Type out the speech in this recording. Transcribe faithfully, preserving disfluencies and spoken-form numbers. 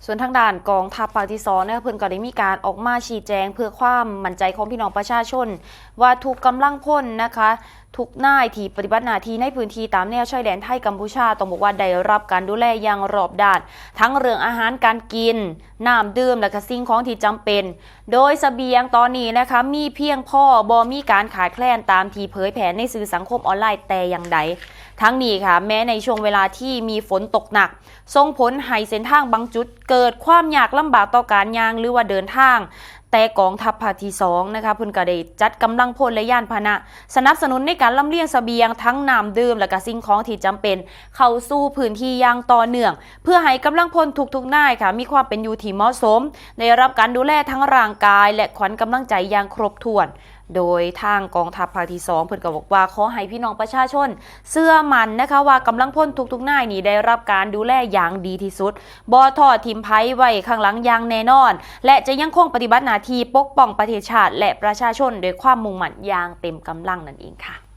ส่วนทางด้านกองทัพภาคที่สองนะคะ เพิ่นก็ได้มีการออกมาชี้แจงเพื่อความมั่นใจของพี่น้องประชาชน ว่าทุกกำลังพลนะคะ ทุกนายที่ปฏิบัติหน้าที่ในพื้นที่ตามแนวชายแดนไทยกัมพูชา ต้องบอกว่าได้รับการดูแลอย่างรอบด้าน ทั้งเรื่องอาหารการกิน น้ำดื่ม และก็สิ่งของที่จำเป็น โดยเสบียงตอนนี้นะคะ มีเพียงพอ บ่มีการขาดแคลนตามที่เผยแพร่ในสื่อสังคมออนไลน์แต่อย่างใด ทั้งนี้ค่ะ แม้ในช่วงเวลาที่มีฝนตกหนัก ส่งผลให้เส้นทางบางจุดเกิดความยากลำบากต่อการย่างหรือว่าเดินทาง แต่กองทัพภาคที่สองนะคะ เพิ่นก็ได้จัดกำลังพลและยานพาหนะ สนับสนุนในการลำเลียงเสบียงทั้งน้ำดื่ม และก็สิ่งของที่จำเป็น เข้าสู่พื้นที่อย่างต่อเนื่อง เพื่อให้กำลังพลทุกๆนายค่ะ มีความเป็นอยู่ที่เหมาะสม ได้รับการดูแลทั้งร่างกาย และขวัญกำลังใจอย่างครบถ้วน โดยทางกองทัพภาคที่สอง เพิ่นก็บอกว่าขอให้พี่น้องประชาชน เชื่อมั่นนะคะว่ากำลังพลทุกๆนายนี่ได้รับการดูแลอย่างดีที่สุด บ่ทอดถิ่มไผไว้ข้างหลังอย่างแน่นอน และจะยังคงปฏิบัติหน้าที่ปกป้องประเทศชาติ และประชาชนด้วยความมุ่งมั่นอย่างเต็มกำลังนั่นเองค่ะ